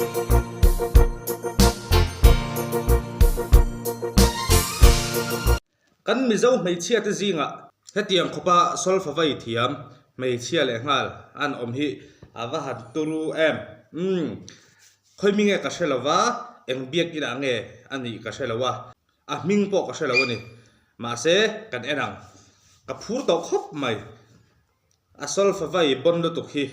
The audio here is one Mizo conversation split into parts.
Kan Mizo hmeichhia te zingah hetiang khawpa solfa vai thiam hmeichhia leh nghal an awm hi a va han turu em. Umm khawi mi nge ka hre lo va, eng biak inah nge a nih ka hre lo a, a hming pawh ka hre lo a ni. Mahse kan en ang, ka phur tawh khawp mai. A solfa vai bon lutuk hi.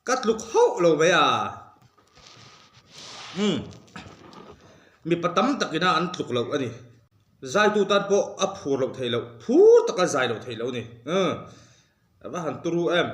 Ka tluk hauh lo mai a. Umm. Mipa tam takina an tluk loh a ni. Zaitu tan pawh a phur loh theih loh, phur taka zai loh theih loh a ni. Umm. A va han turu em.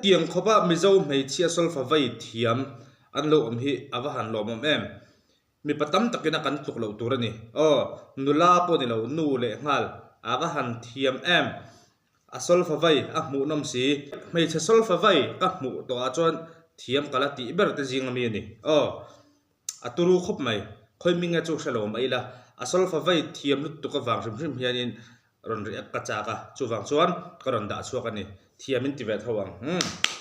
Hetiang khawpa Mizo hmeichhia solfa vai thiam an lo awm hi a va han lawmawm em. Mipa tam takin a kan tluk loh tur a ni. Aw, nula pawh ni lo, nu leh nghal a va han thiam em. A solfa vai a hmuhnawm si. Hmeichhe solfa vai ka hmuh tawhah chuan thiam ka la tih ber te zing ami a ni. Aw, a turu khawp mai. Khawi hming nge chu hre lo mai ila, a solfa vai thiam lutuk avang hrim hrim hianin rawn react ka chak a, chuvang chuan ka rawn dah chhuak a ni. Thiam in ti ve tho ang. Umm.